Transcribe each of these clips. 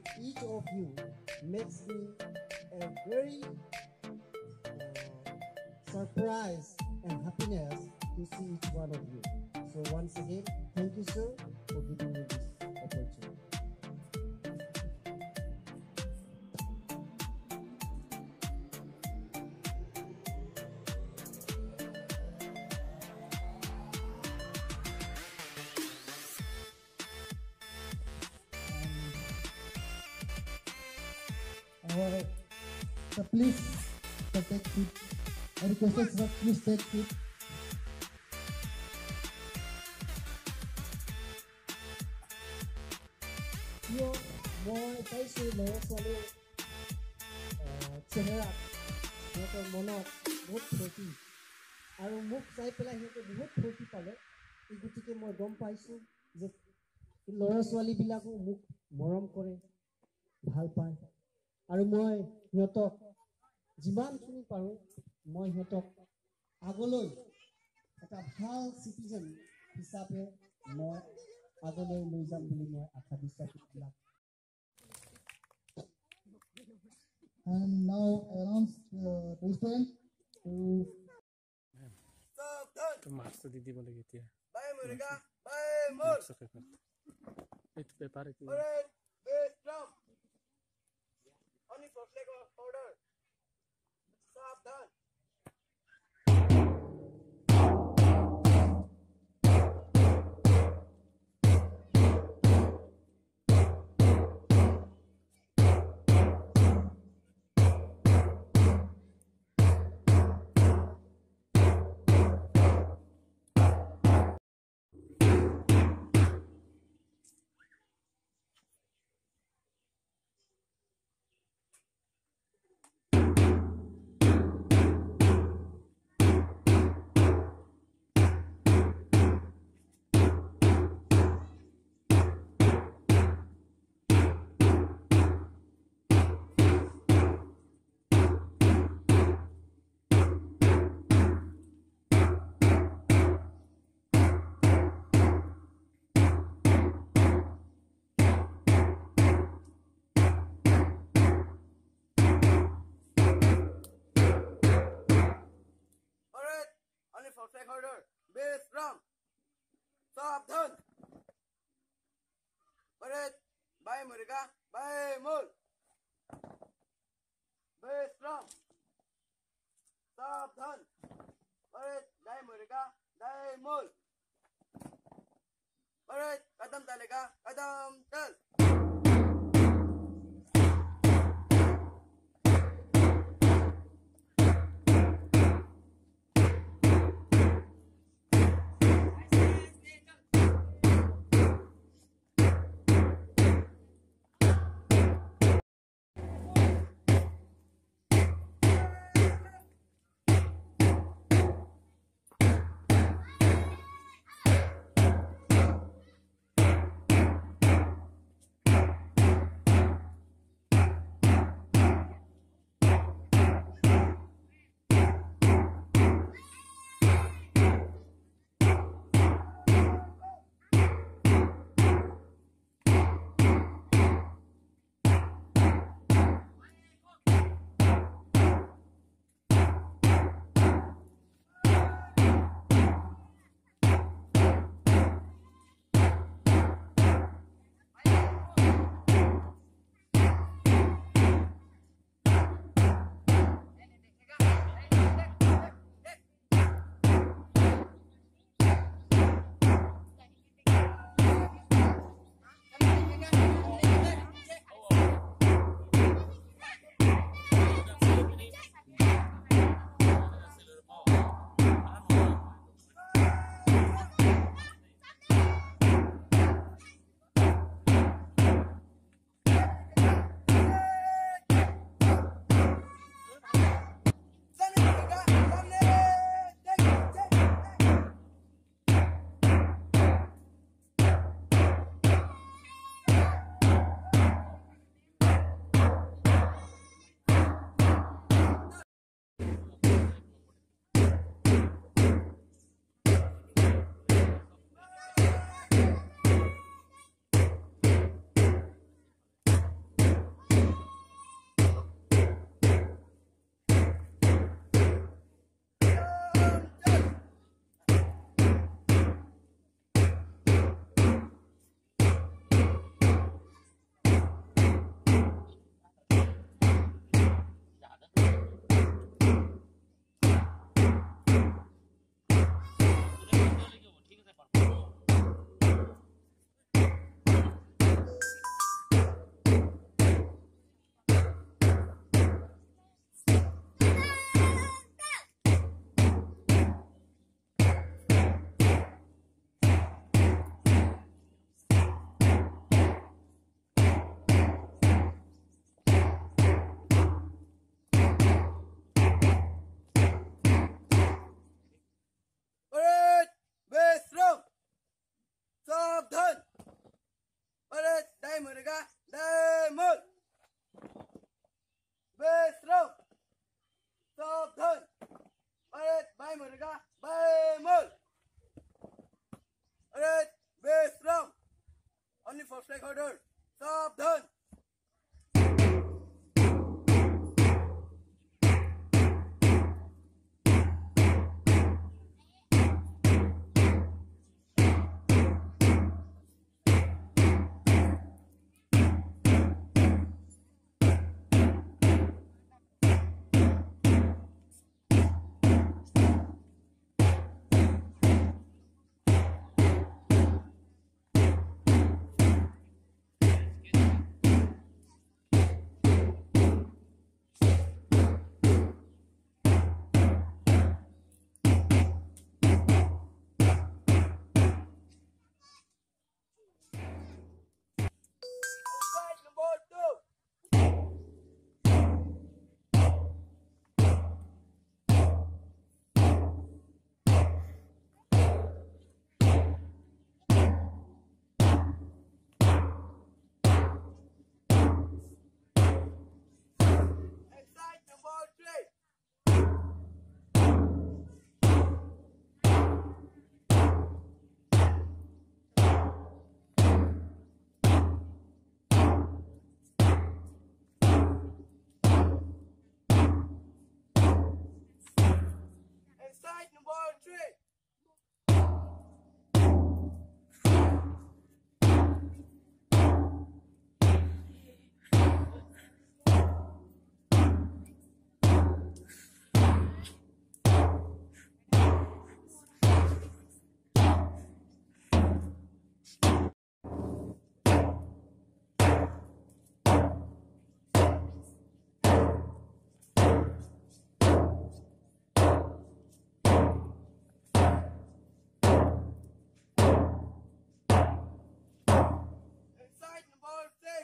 with each of you makes me a very surprise and happiness to see each one of you. So once again, thank you, sir, for giving me this opportunity. So please take seat. I requested sir, please take seat. কিয় মই পাইছোঁ ল'ৰা ছোৱালীৰ চেহেৰাত সিহঁতৰ মনত বহুত ফূৰ্তি আৰু মোক চাই পেলাই সিহঁতে বহুত ফূৰ্তি পালে। এই গতিকে মই গম পাইছোঁ যে ল'ৰা ছোৱালীবিলাকো মোক মৰম কৰে, ভাল পায় আৰু মই সিহঁতক যিমানখিনি পাৰোঁ মই সিহঁতক আগলৈ এটা ভাল চিটিজেন হিচাপে মই আগলৈ লৈ যাম বুলি মই আশা বিশ্বাস লাভ। And now I announce president to মাৰ্কছটো দি দিব লাগে এতিয়া। এইটো পেপাৰ এইটো। मुर्गा दे बेसरो सावधान अरे बाय मुर्गा बाय मोल अरे बेसरो only for flag holder सावधान। Side number 3. Side number 6.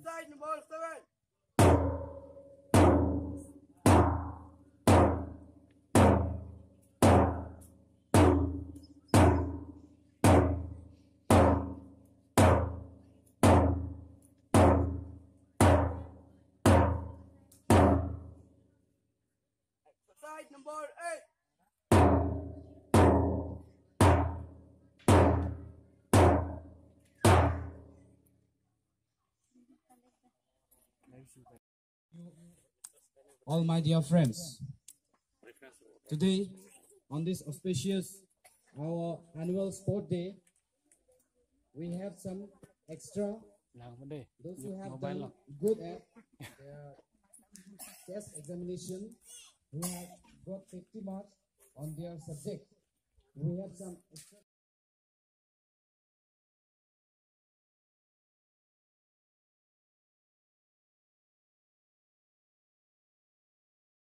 Side number 7. Side number 8. All my dear friends, today on this auspicious our annual sport day, we have some extra those who have done good at their test examination, who have got 50 marks on their subject. We have some extra.